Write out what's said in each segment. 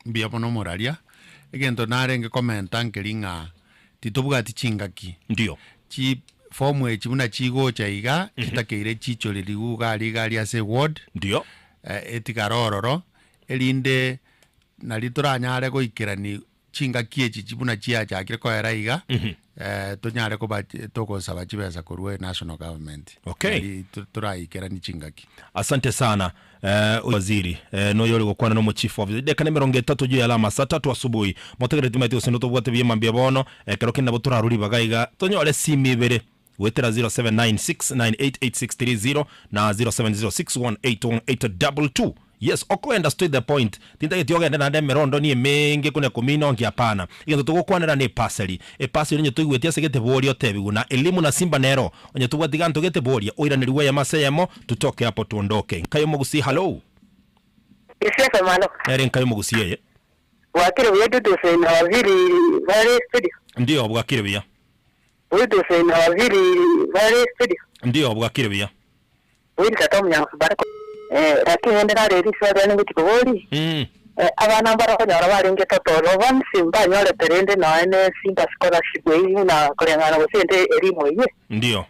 Mbuya mono omoraria, egento narenge komenta nkeri ng'a titobwati chingaki. Ndio. Chi form echi buna chigocha iga, chitakeire chichorerigwe iga aria iga aria ase eward, Ndio. etigare ororo, erinde nari toranyare goikerani chingaki echi chi buna chiachakire koera iga, tonyare koba togosaba chibesa korwa enational government. Okay. Nari toraikeranie chingaki. Asante sana eh, waziri eh, noyo ore gokwana nomo chief officer dakika na emerongo etato juu ya alama saa tatu asubuhi motegereri timaeti gose ntobwate buya mambia bono ekero kende nabo torarwe ribaga iga tonyore simi ibere goetera 0796988630 na 0706181822 Yes, okoenda straight the point, tintageti ogende naende emerondo ni emenge konya komina onki hapana. Egento togokwanera ne epaseri. Epaseri onye toigweti ase gete boria otebigwe na elimu na simba nero. Onye tobwati ganto gete boria oiranerigwe eyemo ase eyemo tutoke hapo tuondoke. Nkai omogusii hallo. Isiasa mano. Nere nkai omogusii eye. Bwakire buya Dudusi na Waziri bare studio. Ndio bwakire buya. Dudusi na Waziri bare studio. Ndio bwakire buya. Wilka Tom Nyangusu Barako, Eh, lakini rende nare risoa riane ngochia koboria, eh, abana mbare okonyora barenge total bonsi mbanyorete rende nonya ne Simba scholarship eyio buna koreng'ana gose ende elimu eyio. Ndio.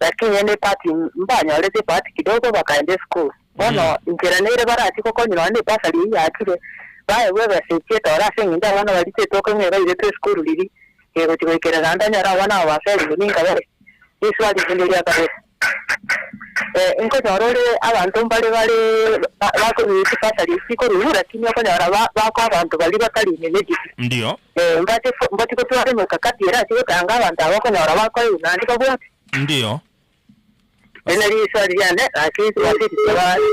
Lakini rende ebahati mbanyorete ebahati kidogo bakaenda esukuru. Bono inchera nere barachie gokonywa nonya ne ebasari eyio yachire, baegwe ebesa echio etore ase eng'encho abana baria tetoka ng'a bairetwe esukuru riria, egochia goikera naende onyore abana aba baserigwe ninka bare. Riswali rinde ria kabere. Nkonyora ore abanto mbare bare bakonywa chibasari echi chikorwa lakini okonyora bakoa abanto baria batari eligible. Ndio. Mbache mbachi gotwara emekakati erache gotanga abanto aba okonyora bakoegwa naende babwate. Ndio. Eri nario riswali riane gaki waziri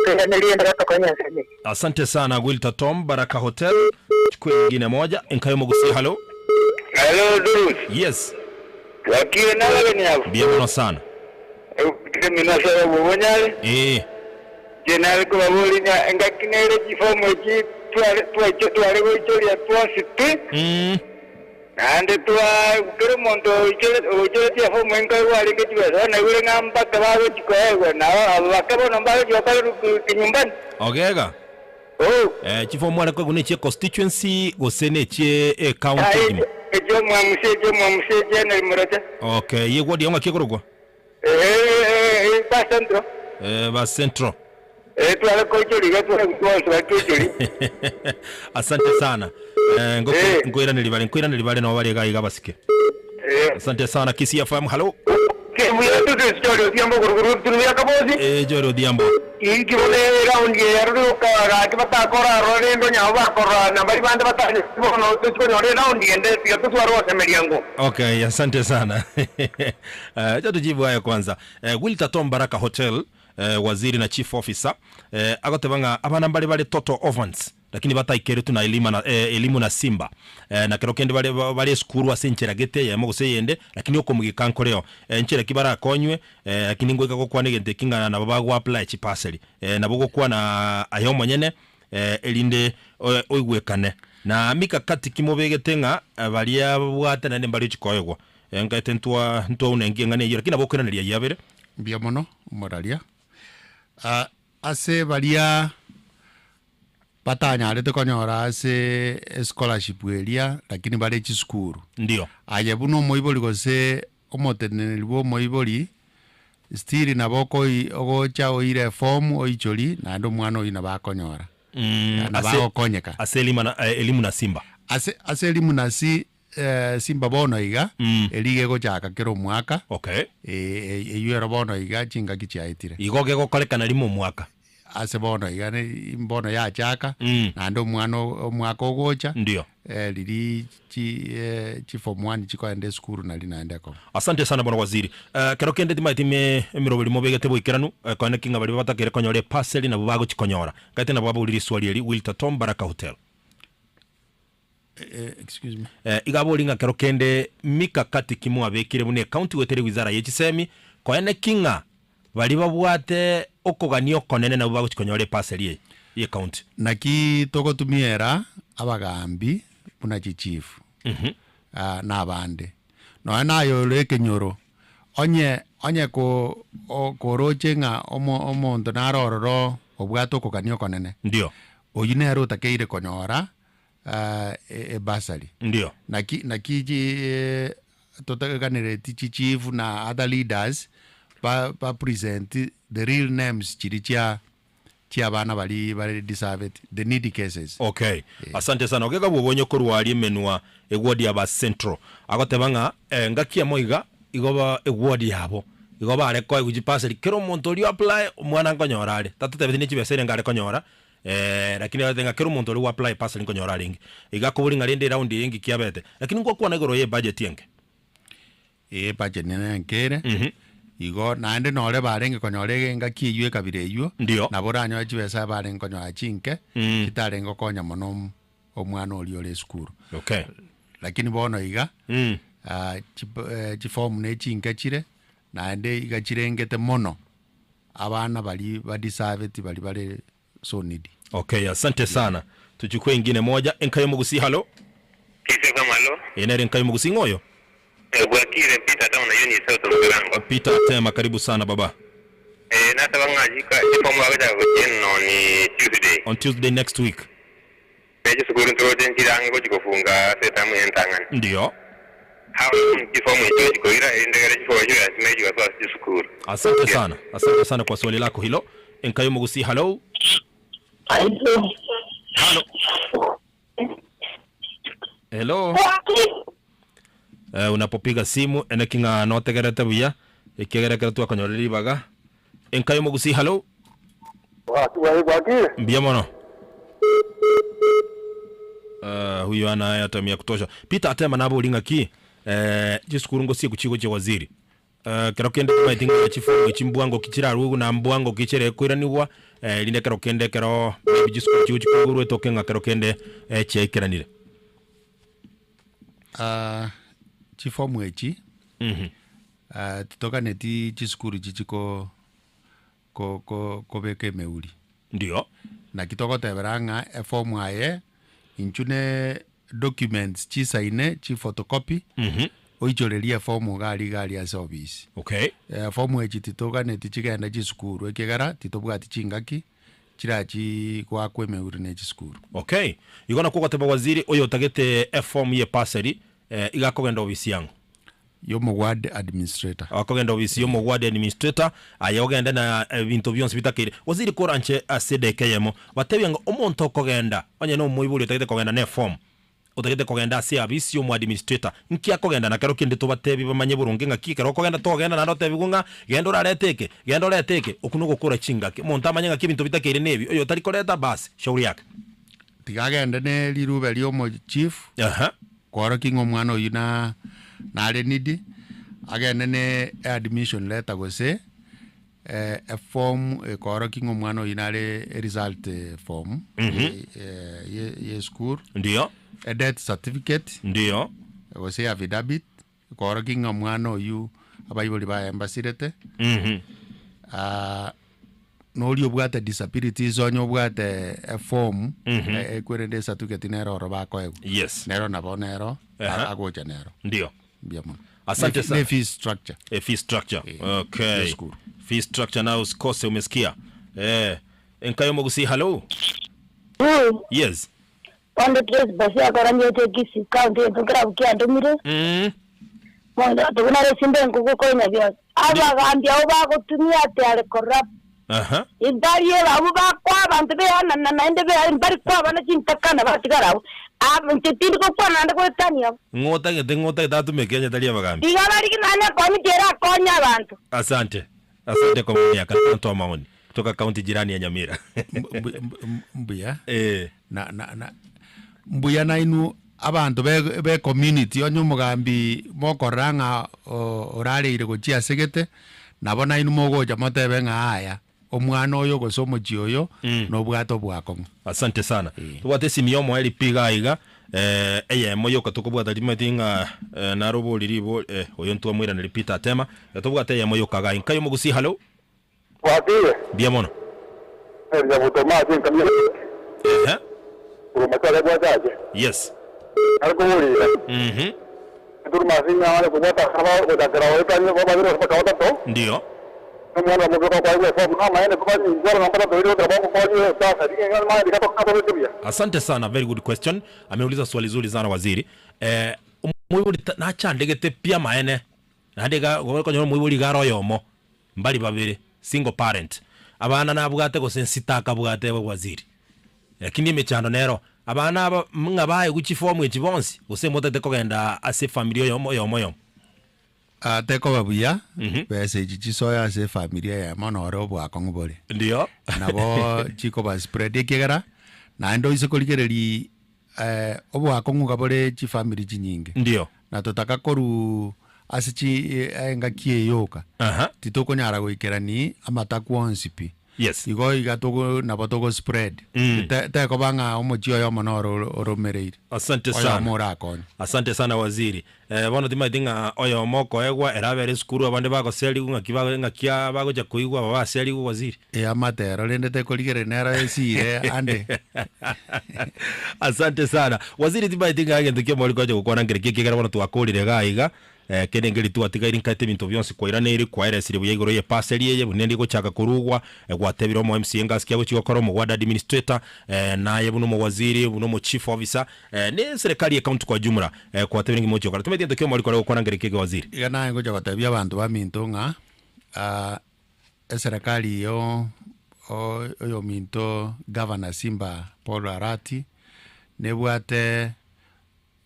toiranerie rende gotokonya ensemo eye. Asante sana Wilter Tom Baraka Hotel. Chukua nyingine moja. Enkayo mogusie hallo. Hello Durusi. Yes. Bwakire nabageni aba? Mbuya mono sana. Egokire mino ase obobonyare. Ee. Inche nare kobaboria ng'a engaki nere chifomu echi tware twaicho tware goichoria twensi pi, naende twa kera omonto oichore ogoichoretie efomu enkoegwa arenge chibesa, bono naigure ng'a mbake bagochi koegwa, na aba bake bono mbagochi gokorerwa kinyumbani. Ogega. Oh. Eh, chifomu are koegwa nechie constituency gose nechie ecounty Aye, egima? echi'omwamusi, echi'omwamusi, echi'Henry Morocha. Okay, ye ward yao ng'aki ekorokwa? Eeh, eh, ba Central. Eh, ba Central. Eh, tware koichoria iga tware twonsi bari toichoria. Asante sana. Eh, ngoko Eh. nkoiraneri bare, nkoiraneri bare nabo bare iga iga basike. Eh. Asante sana Kisii FM. Hello. Mbuya tutu Joel Odhiambo korwa korwa ya Kabosi. Eh, Joel Odhiambo. Inki bono eraundi eye yarure gaki batakora aroro rende onye abwo bakorora na baria bande batari bono tochi konyora eraundi ende tiga totware gosemeria ng'o. Okay, asante sana. Eh, acha tujibu haya kwanza. Eh, Wilter Tom Baraka Hotel, eh, waziri na chief officer, eh, agoteba ng'a abana mbare bare total orphans. Lakini bataikeretwe na Elima na, eh, Elimu na Simba, eh, na kero kende bare, bare esukuru ase enchera gete eyemo gose eyende, lakini okomugeka nkoreo. Eh, nchera ki barakonywe, eh, lakini ngoika gokwana egento eki ng'a nabo bagoapply chipaseri. Eh, nabo gokwana aye omonyene, eh, erinde oe, oigwekane. Na mikakati ki mobegete ng'a baria babwate naende mbare ochikoegwa. Eh, nkaete ntwa, ntwaunengi eng'ana eyio, lakini nabo okoiraneria ayio abere. Mbuya mono omoraria. Ah, ase baria Batanyarete konyora ase escholarship eria lakini bare chisukuru. Ndio. Aye buna omoibori gose omoteneneri bwa omoibori, still nabo okoi ogocha oire eform oichori naende omwana oyio nabo akonyora. Nabo Ase agokonyeka. ase elima na eh, elimu na simba. Ase ase elimu na si simba bono iga, eria iga egochaka kera omwaka, Okay. eywo ero bono iga chingaki chiaetire. Igo gegokorekana rimo omwaka. Ase bono iga ne mbono yachaka, naende omwana omwaka ogocha, Ndio. riria chi chi form one chikoenda esukuru nari naende ekoba. Asante sana bwana waziri. Eh, kero kende timaeti ime emeroberi mobegete boikeranu, eh, koene ki ng'a baria batakere konyora epaseri nabwo bagochikonyora. Nkaete nabo baborire riswali eri, Wilter Tom Baraka Hotel. Excuse me. Eh, iga abori ng'a kero kende mikakati ki mwabekire buna ecounty goetera ewizara ye chisemi, koene ki ng'a baria babwate okogania okonene nabwo bagochi konyora epaseri eye ye county. Naki togotumiera abagaambi buna chichifu, na abande, nonya naye ore ekenyoro, onye onye ko o koroche ng'a omo omonto nare ororo obwate okogania okonene, Ndio. oyio nere otakeire konyora. ah, e- ebasari Ndio. Naki naki chi toteganereti chi chief na other leaders ba ba present the real names chiri chia chia abana baria bare deserved the needy cases. Okay, asante sana. Ogega bw'obonye korwa aria emenwa eward ya ba Central. Agoteba ng'a engaki emo iga igo ba eward yabo igo bare koegwa chipasari kera omonto oria o apply omwana nkonyora are. Tatotebeti ne chibesa erenge are konyora lakini agote ng'a kera omonto oria gwa apply pasari nkonyora arenge. Iga akobori ng'a rende eround eye ngiki abete. Lakini ngwakwana igoro ye ebudget enke. Ee ebudget nere enke ere, igo naende nore barenge konyora engaki eywo ekabira eywo, Ndio. nabo oranyore chibesa barenge konyora chinke, chitarenge gokonya mono omwana oria ore esukuru. Okay. Lakini bono iga, chiform ne chinke chire, naende iga chirengete mono abana baria badeserveti baria bare so needy. Okay, asante sana. Tuchukue ingine moja. Enka y'omogusi, halo. Kise kama lo. Eye nere enka y'omogusi ng'o oyo? Bwakire Peter town na Eunice South Mugirango. Peter Atema, karibu sana baba. Eh, nasaba ng'a chika chifomu bagochaka gochienena on Tuesday. On Tuesday next week. Ne chisukuru ntoroche nchire ang'e gochi kofunga ase etamu eye entang'ani. Ndio. How long chifomu echio chikoira erinde egere chifomu echio chibe chigosoa ase chisukuru? Asante sana. Asante sana kwa swali lako hilo. Enka y'omogusi, halo. Halo. Hello. Eh, unapopiga simu eneki ng'a notegerete buya ekiagera ekero twakonyorire ribaga. Enka y'omogusi, halo. Bwakire? Mbuya mono. Uh, huyo ana airtime ya kutosha. Peter Atema nabori ng'aki eh, chisukuru ngosiekwa chigochia waziri. Eh, kero kende tomaeti ng'a chifomu echi mbwango ki chirarwe buna mbwango ki chire koiranigwa eh, rinde kero kende ekero maybe chisukuru chigochi koigorwa etoke ng'a kero kende eh, chiaikeranire. Ah, chifomu echi ah, titoganeti chisukuru chichi ko ko ko kobeka emeuri. Ndio. Naki togotebera ng'a efomu aye inchu ne documents chisaine chiphotocopy oichorerie efomu iga aria iga aria ase ofisi. Okay. Efomu echi titoganeti chigende chisukuru ekiagera titobwati chingaki chirachi goakwa emeuri ne chisukuru. Okay. Igo nakwo ogoteba waziri oyo otagete eform ye bursary iga akogenda ofisi yang'o? Y'omoward administrator. Okogenda ofisi y'omoward administrator, aye ogende na ebinto bionsi bitakeire. Waziri koranche ase edageka eyemo, batebie ng'a omonto okogenda, onye na omoibori otagete kogenda na eform, otagete kogenda ase eafisi y'omoadministrator, nki akogenda na kero kende tobatebie bamanye boronge ng'aki ekero okogenda togenda naende otebigwe ng'a genda orarete eke, genda orete eke, okwo nogokora chingaki. Omonto amanye ng'aki ebinto bitakeire nebi, oyo otari koreta basi, shauri yake. Tiga agende ne rirube ri'omochief. Aha. Kworokia ng'a omwana oyio na nare needy, agende ne eadmission letter gose eform ekoorokia ng'a omwana oyio nare eresult form ye ye esukuru, Ndio. edeath certificate, Ndio. gose eaffidavit ekoorokia ng'a omwana oyio abaibori baye mbasirete. Noria obwate disabilities onye obwate eform ekwerende ecertificate nero oro bakoegwa. Yes. Nero nabo nero Aha. agocha nero. Ndio. Mbuya mono. Asante Ne sana. ne fee structure. E fee structure. Eh, Okay. nashukuru. Fee structure nayo usikose umesikia. Eh, enkayo mogusi hello. Yes. Bono Grace Basia akorangetie Kisii County egento nkerabu kiandomire, mono togo nare esimba enkuku konya bionsi. Abagambi abwo bagotumia ati are corrupt. Aha. Mbari abwo bakoa abanto beanana naende be mbari koa abana chintakana batigara abwo. Ab inche tindi gokwana naende goetania abwo. Ng'o otagete ng'o otagete atumeke onye tari abagambi. Tiga barigi nanye ekomiti ere akonye abanto. Asante. Asante kwa maoni yako. Asante maoni kutoka kaunti jirani ya Nyamira. Mbuya. Eh. Na, na, na, mbuya nainwe abanto be, be community onye omogambi mokorora ng'a orareire gochia asegete, nabo nainwe mogocha motebe ng'a aya, omwana oyo gose omochie oyo nobwate obwakong'u. Asante sana. Tobwate esimi ya omoeri pi iga iga, eh, eyemo yoka tokobwata rimanyete ng'a eh, naro obori ribo eh, oyo ntwamoiraneria Peter Atema, eh, tobwate eyemo yoka iga. Inka y'omogusii hallo. Gwakire? Mbuya mono. Eria gotoma ase enkamia Ehe. korwa machake gwachache. Yes. Nare koborera. Mhm. Eturuma ase ing'ana kobwata aba gochakera goetania babere gose bakaba batato. Ndio. Omwana omobe okoegwa efomu namaene tobanyinchore nomba tatoiri goteba bogokoria ebasari ng'a iga tokabete buya. Asante sana, very good question. Ameuliza swali zuri sana waziri. Eh, omoibori ta- nachandegete pi amaene naende iga okonyora omoibori iga are oyomo mbari babere single parent abana nabwate gose nsita akabwate waziri lakini emechando nero abana aba ng'a baegwe chifomu echi bonsi gose motagete kogenda ase efamiri oyomo oyomo oyomo. Ah, tekoba buya besa echi chisoe ase efamiri eyemo nore obwakong'u bore. Ndio. Nabo chikoba spread ekiagera naende oise korigereria obwakong'u iga bore chifamiri chinyinge. Ndio. Na totaka korwa ase chi engaki eye yoka, Aha. titokonyara goikerani amatakwa onsi pi. Yes. Igo iga togo nabo togo spread. Mm. Te tekoba ng'a omochie oyomo noro oro oromereire. Asante sana. Oyomo orakonye. Asante sana waziri. Eh, bono timaeti ng'a oyomo okoegwa ere abere esukuru abande bagoserigwa ng'aki bago ng'aki aa bagocha koigwa aba baserigwe waziri. Eamate ero rende tekorigereria nero esire ande. Asante sana. Waziri timaeti ng'a egento kia omoriko oche gokwana nkere ki ekiagera bono twakorire iga iga, eh, kende nkeri twatigaire nkaete ebinto bionsi kwairaneirie kwaeresire buya igoro ye parcel eye buna ende egochaka korugwa, eh, gwatebire omo MCA ngasi ki agochi gokora omo ward administrator, eh, naye buna omowaziri, buna omo chief officer, eh, ne eserekari ye county kwa jumla, eh, gwatebire ng'a mochi gokora. Timaeti gento kia omoriko ore gokwana nkere ki eke waziri. Iga naye ngocha gotebia abanto baminto ng'a eserekari yo oyominto Governor Simba Paul Arati, nebwate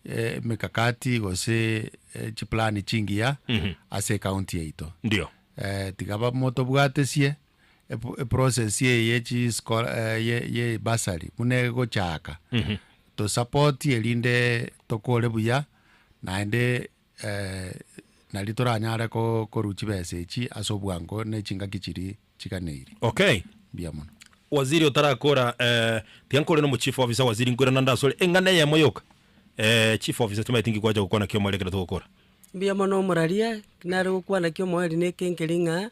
emekakati gose chiplani chingiya ase ecounty yaito. Ndio. Tiga bamotobwatesie eprocess eye ye chischolar ye ye bursary buna egochaka, tosapoti erinde tokore buya naende Nari toranyare korua chibesa echi ase obwango ne chingaki chiria chiganeiri. Okay. Mbuya mono. Waziri otarakora eh, tiga nkore nomo chief officer waziri nkoirana nde asore eng'ana eyemo yoka eh, chief officer timaeti nki gwacha gokwana ki omoerio ekero togokora. Mbuya mono omoraria, nare gokwana ki omoerio na ekenkeri ng'a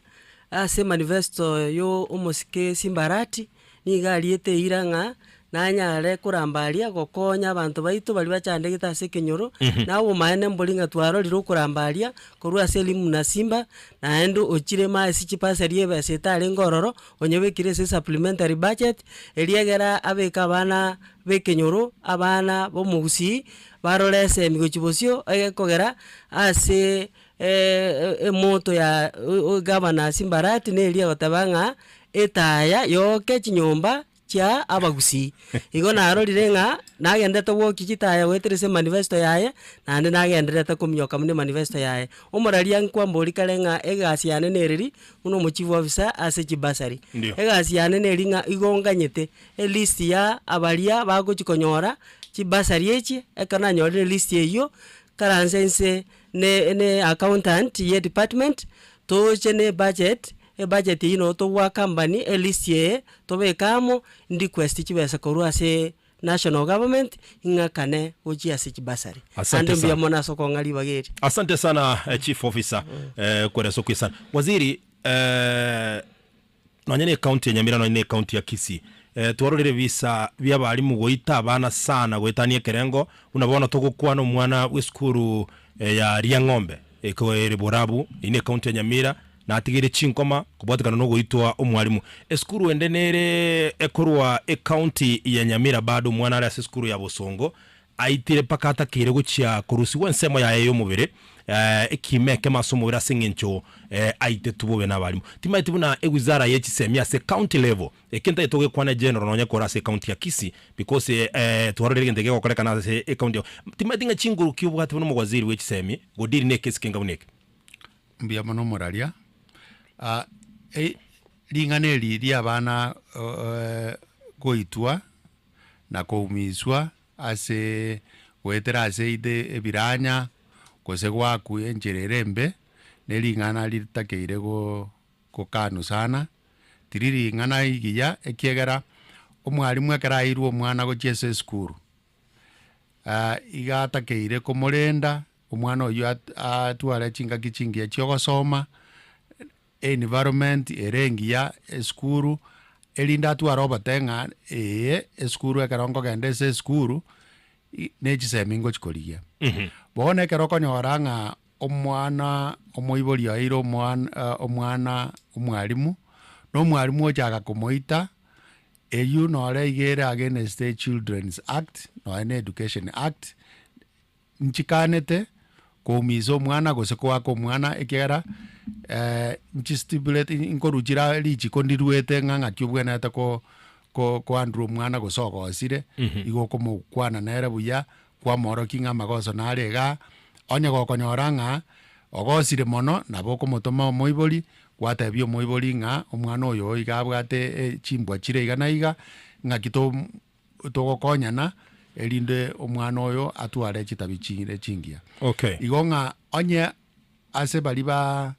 ase manifesto yo omosike Simba Arati, Nigo ariete eira ng'a nanyare koramba aria gokonya abanto baito baria bachandegete ase ekenyoro, na obomaene mbori ng'a twarorire okoramba aria korwa ase elimu na simba, naende ochire maesi chibasari ebesa etarenge ororo, onyebekire ase supplementary budget, eria egere abeke abana b'ekenyoro, abana b'omogusii, barore esemi gochia bosio, egekogera ase emoto ya gavana Simba Arati neria egoteba ng'a etaya yoke chinyomba chia abagusii. Igo narorire ng'a nagenderete gwokia chitaya goetera ase emanifesto yaye, naende nagendererete kominyoka buna emanifesto yaye. Omoraria nkwambori kare ng'a egasi yane nereri, buna omochief officer ase chibasari. Ndio. Egasi yane neri ng'a igo nganyete elist ya abaria bagochi konyora chibasari echi, ekero nanyorire elist eywo, karanse inse ne ne accountant ye department, toche ne ebudget, ebudget eywo nabo togoa company elist eye, tobeke amo, request chibesa korwa ase national government, ing'akane gochia ase chibasari. Asante Naende mbuya sana. mono ase okong'a ribaga eri. Asante sana chief officer kweresa okwisana. Waziri Nonya ne ecounty ya Nyamira nonya ne ecounty ya Kisii twarorire ebisa bia abalimu goita abana sana goetania ekerengo buna bono togokwana omwana bwe esukuru ya Riang'ombe ere Borabu eyio ne ecounty ya Nyamira natigeire chinkoma kobwatekana na ogoitwa omwalimu. Esukuru ende nere ekorwa ecounty ya Nyamira bado omwana are ase esukuru ya Bosongo Aitire mpaka atakeire gochia korusigwa ensemo yaye y'omobere, ekiimo ekemo ase omobere ase engencho aitetwe bobe nabarimu. Timaeti buna ewizara ye chisemi ase county level, eke ntagete togekwane general nonya kore ase ecounty ya Kisii because twarorire egento eke gegokorekana ase ecounty ya Timaeti ng'a chinguru ki obwate buna omowaziri bwe chisemi go deal ne ekesi kenga buna eke. Mbuya mono omoraria. Ring'ana eri ria abana goitwa na koumiswa ase goetera ase either ebiranya, gose goakwa enchera ere embe, ne ring'ana ritakeire go gokanwa sana, tiri ring'ana rigiya ekiagera omwalimu ekero airwe omwana gochia ase esukuru, iga atakeire komorenda, omwana oywo at atware chingaki chingiya chia ogosoma. Environment ere engiya esukuru, erinde atware obote ng'a ee esukuru ekero nkogenda ase esukuru, ne chisemi ngochi korigia. Bono ekero okonyora ng'a. omwana omoibori oeire omwana omwana omwalimu, na omwalimu ochaka komoita, eywo nore iga ere against the Children's Act nonya na Education Act, nchikanete koumisa omwana gose koaka omwana ekiagera nchistipulate nkoruchira richiko ndiruete ng'a ng'aki obwenerete ko ko koandra omwana gose ogosire, igo okomokwana nere buya, kwamorokia ng'a amagoso nare igaa, onye gokonyora ng'a ogosire mono, nabo okomotoma omoibori, gwatebia omoibori ng'a omwana oyo iga abwate chimbwa chire iga na iga, ng'aki to togokonyana erinde omwana oyo atware chitabi chire chingiya. Okay. Igo ng'a onye ase baria ba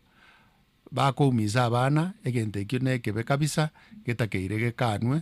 bakoumisa abana, egento ekio na ekebe kabisa, getakeire gekanwe,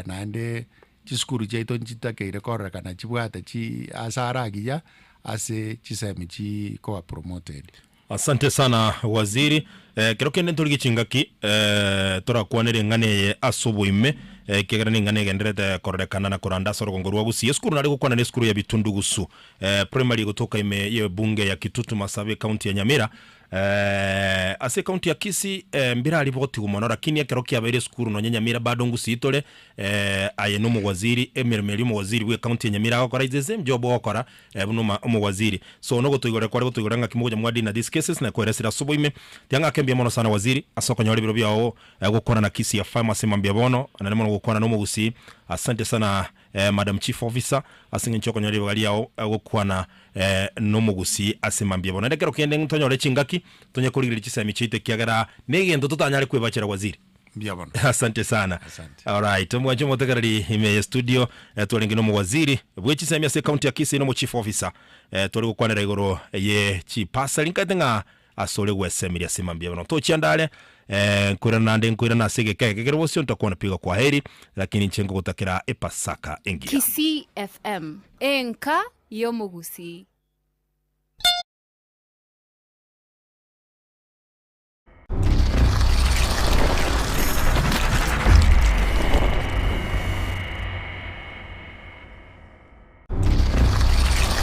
naende chisukuru chiaito nchitakeire kororekana chibwate chi ase are agiya, ase chisemi chikoba promoted. Asante sana waziri. Eh, kero kende ntorigie chingaki eh, torakwanere eng'ana eye ase oboime eh, ekiagera neng'ana egendererete kororekana na koranda ase orogongo rwa Gusii. Esukuru nare gokwana na esukuru ya Bitundugusu eh, primary egotoka ime y'ebunge ya Kitutu Masabe ekaunti ya Nyamira. Eh, ase ekaunti ya Kisii eh, mbiraribotigwe mono lakini ekero kiabeire esukuru nonye Nyamira bado Ngusii tore eh, aye nomowaziri emeremo eria omowaziri bwe ekaunti ya Nyamira agokora is the same job ogokora Eh, buna oma omowaziri. So nogotoigorera kware gotoigorera ng'aki mogocha mwa deal na these cases na koeresera ase oboime. Tiga ng'ake mbuya mono sana waziri ase okonyora ebiro biao eh, gokwana na Kisii FM ase mambia bono naende mono gokwana na omogusii. Asante sana eh, madam chief officer ase eng'encho yokonyora ribaga riao eh, gokwana eh, nomogusii ase mambia bono. Naende ekero kende ntonyore chingaki tonye korigereria chisemi chiaito ekiagera negento totanyare kwebachera waziri. Mbuya bono. Asante sana. Asante. Alright, omwanche omotegereri ime ye studio eh, twarenge nomowaziri bwe chisemi ase county ya Kisii nomo chief officer eh, tware gokwanera igoro ye chipasari nkaete ng'a ase ore gwesemiria ase mambia bono tochia ndare eh, nkoirana nande nkoirana ase egeka eke kere bosio ntakwana piga kwa heri lakini inche nkogotakera epasaka engiya. Kisii FM, enka y'omogusii.